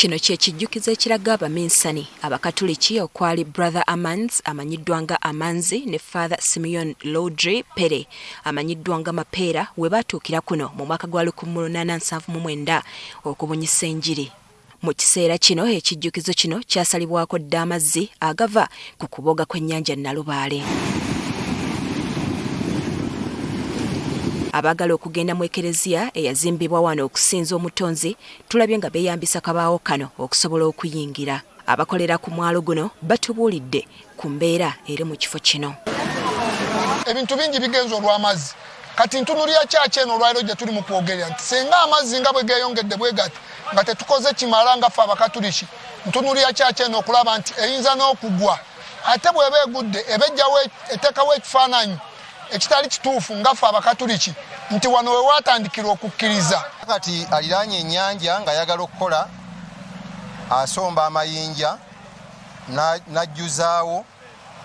Kino kye kijjukizo ekiraga abaminsani Abakatuliki okwali Brother Amans amanyiddwa nga Amanzi ne Father Simeon Laudry Pere amanyiddwa nga Mapeera we baatuukira kuno mu mwaka gwa 1879 okubunyisa enjiri. Mu kiseera kino ekijjukizo kino kyasalibwako dda amazzi agava ku kubooga kw'ennyanja Nalubaale. Abaagala okugenda mu Ekereziya eyazimbibwa wano okusinza Omutonzi tulabye nga beeyambisa kabaawo kano okusobola okuyingira. Abakolera ku mwalo guno batubuulidde ku mbeera eri mu kifo kino. Ebintu bingi bigenze olw'amazzi. Kati ntunulira kyaki eno olwaliro gye tuli mu kwogerera nti singa amazzi nga bwe geeyongedde bwe gati nga tetukoze kimala nga ffe Abakatuliki, ntunulira kyaki eno okulaba nti eyinza n'okugwa. Ate bw'eba egudde eba ejjawo eteekawo ekifaananyi ekitali kituufu nga ffe Abakatuliki nti wano we waatandikira okukkiriza. Kati aliraanye ennyanja ng'ayagala okukola asomba amayinja n'ajjuzaawo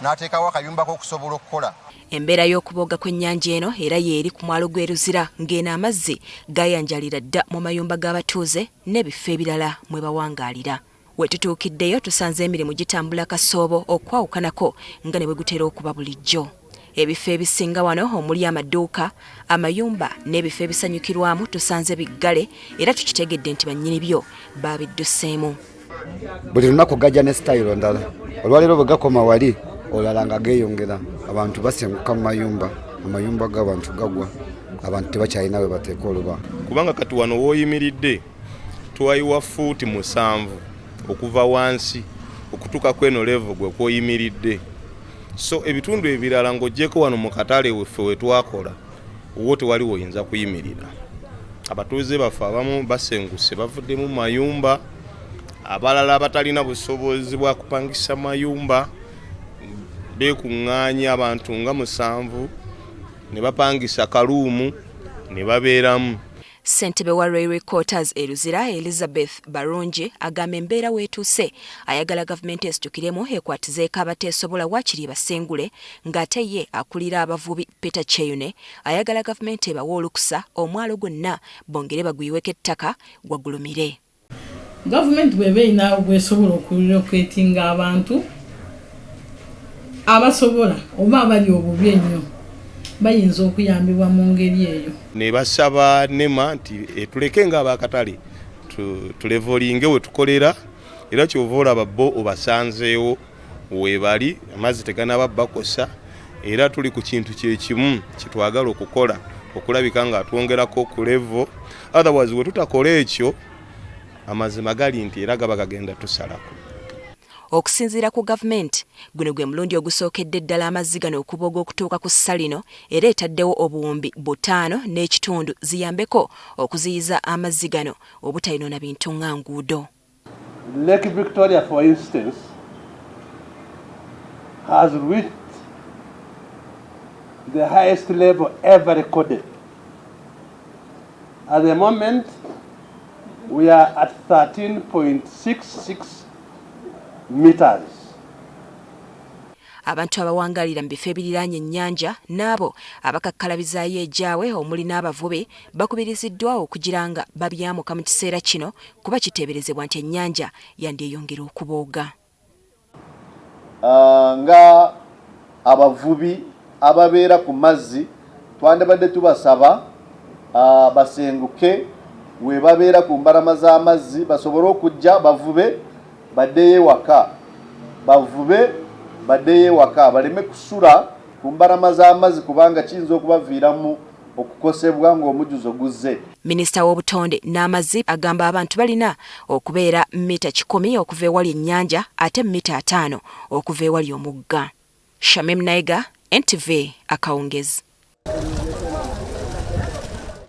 n'ateekawo akayumba k'okusobola okukola. Embeera y'okubooga kw'ennyanja eno era y'eri ku mwalo gw'e Luzira ng'eno amazzi gayanjalira dda mu mayumba g'abatuuze n'ebifo ebirala mwe bawangaalira. We tutuukiddeyo tusanze emirimu gitambula kasoobo okwawukanako nga ne bwe gutera okuba bulijjo. Ebifo ebisinga wano omuli amaduuka, amayumba n'ebifo ebisanyukirwamu tusanze biggale era tukitegedde nti bannyini byo baabidduseemu. Buli lunaku gajja ne sitayiro ndala. Olwaleero bwe gakoma wali olala nga geeyongera, abantu basenguka mu mayumba, amayumba g'abantu gagwa, abantu tebakyalina we bateeka oluba. Kubanga kati wano w'oyimiridde twayiwa fuuti 7 okuva wansi okutuuka kweno level gwe kwoyimiridde. So ebitundu ebirala ng'oggyeko wano mu katale weffe we twakola wo tewali woyinza kuyimirira. Abatuuze baffe abamu basenguse bavuddemu mu mayumba, abalala abatalina busobozi bwa kupangisa mayumba beekuŋŋaanya abantu nga 7 ne bapangisa kaluumu ne babeeramu. Ssentebe wa Railway Quarters e Luzira, Elizabeth Barungi agamba embeera weetuuse ayagala gavumenti esitukiremu ekwatizeeko abateesobola waakiri ebasengule, ng'ate ye akulira abavubi Peter Kyeyune ayagala gavumenti ebawe olukusa omwalo gwonna bongere baguyiweko ettaka gwagulumire. Gavumenti bw'eba erina bw'esobola okurelocatinga abantu abasobola oba abali obubi ennyo bayinza okuyambibwa mu ngeri eyo. Ne basaba NEMA nti etuleke ng'abakatale tulevolinge we tukolera, era ky'ova olaba bo obasanzeewo weebali, amazzi teganaba bakosa, era tuli ku kintu kye kimu kye twagala okukola okulabika nga twongerako ku level. Otherwise we tutakola ekyo amazima gali nti era gaba gagenda tusalako. Okusinziira ku gavumenti, guno gwe mulundi ogusookedde ddala amazzi gano okubooga okutuuka ku ssa lino era etaddewo obuwumbi 5.5 ziyambeko okuziyiza amazzi gano obutayonoona bintu nga nguudo. Lake Victoria, for instance, has reached the highest level ever recorded. At the moment, we are at 13.66 meters. Abantu abawangaalira mu bifo ebiriraanye ennyanja n'abo abakakkalabizaayo egyabwe omuli n'abavubi bakubiriziddwa okugira nga babyamuka mu kiseera kino kuba kiteeberezebwa nti ennyanja yandyeyongera okubooga. Nga abavubi ababeera ku mazzi twandibadde tubasaba basenguke we babeera ku mbalama z'amazzi basobole okujja bavube baddeyo ewaka, bavube baddeyo ewaka, baleme kusula ku mbalama z'amazzi kubanga kiyinza okubaviiramu okukosebwa ng'omujjuzo guzze. Minisita w'obutonde n'amazzi agamba abantu balina okubeera mita 100 okuva ewali ennyanja ate mita 50 okuva ewali omugga. Shamim Naiga, NTV, akawungezi.